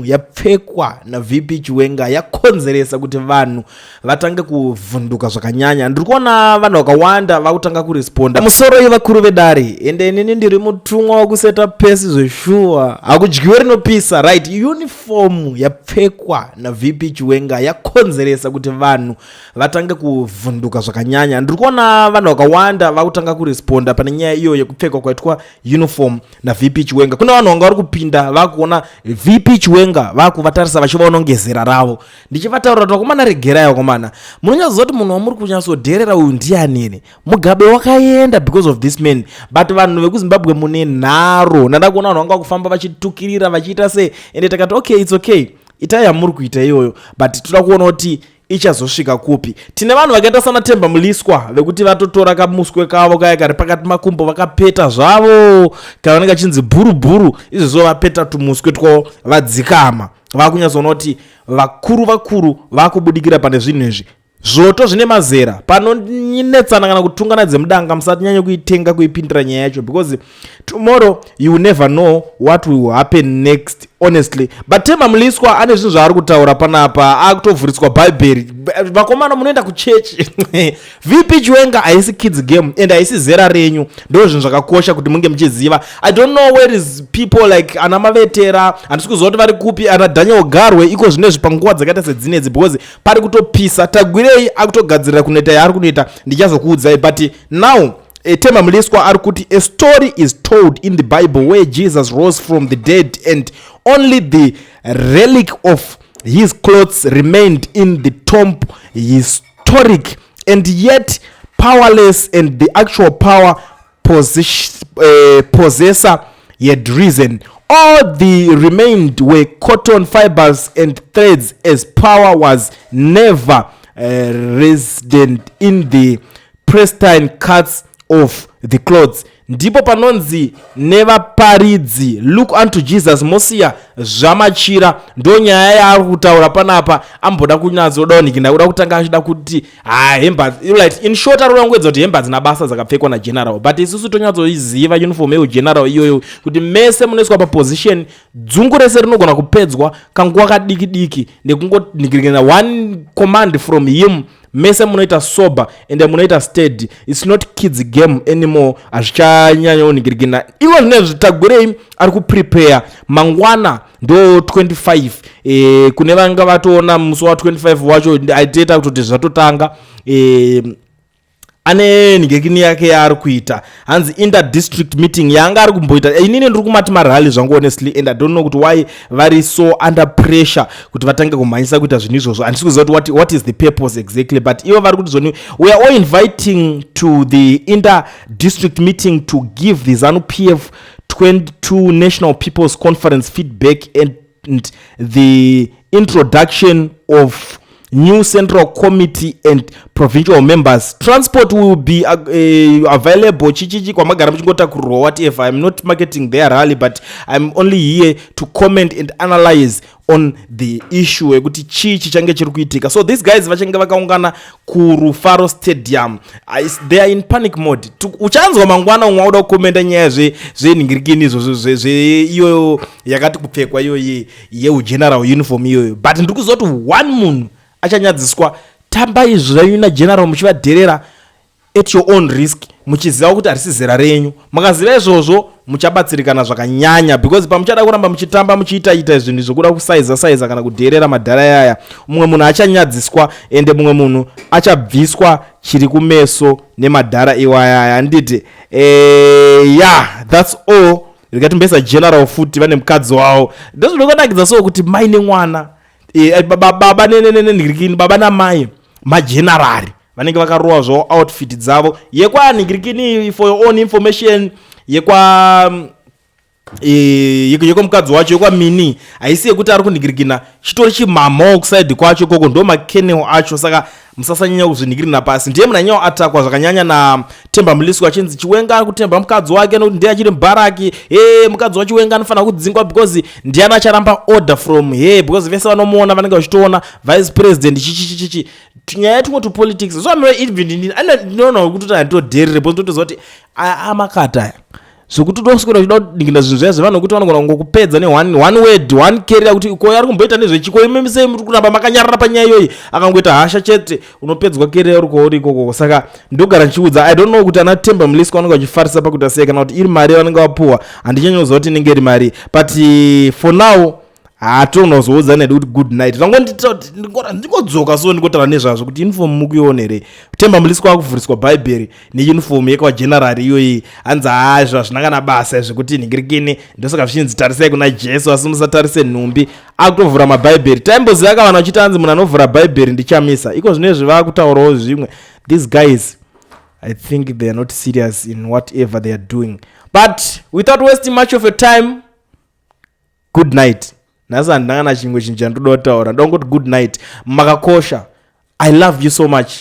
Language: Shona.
Yapfekwa naVP Chiwenga yakonzeresa kuti vanhu vatange kuvhunduka zvakanyanya. Ndiri kuona vanhu vakawanda vakutanga kuresponda musoro yevakuru vedare. Ende inini ndiri mutumwa wekuseta pesi zveshuwa, hakudyiwe rinopisa, right? Uniform yapfekwa naVP Chiwenga yakonzeresa kuti vanhu vatange kuvhunduka zvakanyanya. Ndiri kuona vanhu vakawanda vakutanga kuresponda pane nyaya iyo yekupfekwa kwaitwa uniform naVP Chiwenga. Kune vanhu vanga vari kupinda vakuona VP Chiwenga, vakuvatarisa vachivaona kunge zera ravo. Ndichivataurira kuti, "Vakomana, regerai vakomana, munonyatsoziva kuti munhu wamuri kunyatsodherera uyu ndiani here? Mugabe wakaenda because of this man." But vanhu vekuZimbabwe mune nharo. Ndanda kuona vanhu vanga vakufamba vachitukirira, vachiita sei. Ende takati, "Okay, it's okay, itai yamuri kuita iyoyo, but toda kuona kuti ichazosvika kupi." Tine vanhu vakaita sana Temba Mliswa vekuti vatotora kamuswe kavo kaya kari pakati makumbo, vakapeta zvavo, kavanenge achinzi bhuru bhuru. Izvozvo vapeta tumuswe twavo, vadzikama, vakunyatsoona kuti vakuru vakuru vakubudikira pane zvinhu izvi. Zvoto zvine mazera panonetsana kana kutungana dzemudanga. Musati nyanye kuitenga kuipindira nyaya yacho, because tomorrow you never know what will happen next, honestly. But Temba Mliswa ane zvinhu zvaari kutaura panapa, akutovhuriswa Bhaibheri. Vakomana, munoenda kuchechi. VP Chiwenga haisi kids game and haisi zera renyu. Ndo zvinhu zvakakosha kuti munge muchiziva. I don't know where is people like ana Mavetera, handisi kuziva kuti vari kupi, ana Daniel Garwe iko zvinezvi panguva dzakaita sedzinedzi, because pari kutopisa. Tagwirei akutogadzirira kunoita yaari kunoita, ndichazokuudzai. But now Temba Mliswa ari kuti, "A story is told in the Bible where Jesus rose from the dead and only the relic of his clothes remained in the tomb, historic and yet powerless, and the actual power possessor had risen. All the remained were cotton fibers and threads, as power was never resident in the pristine cuts of the clothes." Ndipo panonzi nevaparidzi, "Look unto Jesus," mosiya zvamachira. Ndo nyaya yaari kutaura panapa. Amboda kunyatsodawo nikina kuda kutanga achida kuti ha hemba, right? In short, ari kuda kuti hemba dzina basa dzakapfekwa nageneral, but isusu tonyatsoiziva uniform yeugeneral iyoyo, kuti mese munoiswa paposition, dzungu rese rinogona kupedzwa kanguva kadiki diki nekungoningirikina one command from him. Mese munoita sober ende munoita steady. It's not kids game anymore, hazvichanyanyoningirikina. Ivo zvinezvi Tagwirei ari kuprepare mangwana, ndo 25. Kune vanga vatoona musi wa25 wacho, aitoita kutoti zvatotanga. Ane nhingekini yake yaari kuita, hanzi inter district meeting yaanga ari kumboita. Inini ndiri kumati marally zvangu, honestly, and I don't know kuti why vari so under pressure kuti vatange kumhanyisa kuita zvinhu izvozvo. Handisi kuziva kuti what is the purpose exactly, but ivo vari kuti zvoni, "We are all inviting to the inter district meeting to give the ZANU PF 22 National People's Conference feedback and the introduction of new central committee and provincial members. Transport will be available." Chichichi kwamagara muchingotakurirwa, whatever. I'm not marketing their rally, but I'm only here to comment and analyze on the issue yekuti chii chichange chiri kuitika. So these guys vachange vakaungana kuRufaro Stadium. They are in panic mode. Uchanzwa mangwana umwe auda kukomenda nyaya zvenhingirikini izvozvo, zveiyoyo yakati kupfekwa iyoyi yeugeneral uniform iyoyo. But ndiri kuziva kuti one munhu achanyadziswa. Tambai zvenyu nageneral muchivadherera at your own risk, muchiziva kuti harisi zera renyu. Mukaziva izvozvo, muchabatsirikana zvakanyanya, because pamuchada kuramba muchitamba, muchiita ita zvinhu zvokuda kusaiza saiza kana kudherera madhara yaya, mumwe munhu achanyadziswa, ende mumwe munhu achabviswa chiri kumeso nemadhara iwayaya, handiti? Yeah, that's all. Rikatimboisa general futi vane mukadzi wavo. Ndozvinokonakidza so kuti mai nemwana, baba nenhingirikini, baba namai magenerari vanenge vakarova zvavo outfit dzavo yekwanhingirikini. For your own information, yekwa yekwamukadzi wacho, yekwamini, haisi yekuti ari kunhingirikina, chitori chimamawo kuside kwacho ikoko, ndo makenel acho. Saka musasanyanya kuzvinhingirina pasi. Ndiye munhu anyanyawo atakwa zvakanyanya naTemba Mliswa, achinzi Chiwenga ari kutemba mukadzi wake nokuti ndiye achiri mubaraki. E, mukadzi waChiwenga anofanira kudzingwa because ndiani acharamba order from he? Because vese vanomuona vanenge vachitoona vice president, chichichichichi, nyaya yetumwe tupolitics. So even ndinoona kutoti handitodherere, because ndotoziva kuti amakata aya. Zvekuti uda kuswera uchida kudinginda zvinhu zviya zvevanhu, kuti vanogona kungokupedza neone one word, one career, kuti ko ari kumboita nezvechiko, imi sei muri kuramba makanyarara panyaya iyoyi? Akangoita hasha chete, unopedzwa career uri kwauri ikokoko. Saka ndogara ndichiudza, I don't know kuti ana Temba Mliswa vanenge vachifarisa pakuita sei, kana kuti iri mari yavanenge vapuwa, handichanyoziva kuti inenge iri mari. But for now hatonozoudza nedu kuti good night. Ndingodzoka so ndingotaura nezvazvo kuti uniform mukuionere. Temba Mliswa akuvhuriswa Bhaibheri neuniform yekwagenerari iyoyi. Hanzi haa, izvo hazvina kana basa zvekuti nhingirikini, ndosaka zvichinzi tarisai kuna Jesu asi musatarise nhumbi. Akutovhura mabhaibheri. Taimboziva ka vanhu vachiti hanzi munhu anovhura Bhaibheri ndichamisa. Iko zvinezvi vaakutaurawo zvimwe. These guys, I think they are not serious in whatever they are doing. But without wasting much of your time, good night. Nhasi handina kana chimwe chinhu chandoda kutaura, ndongoti good night. Makakosha. I love you so much.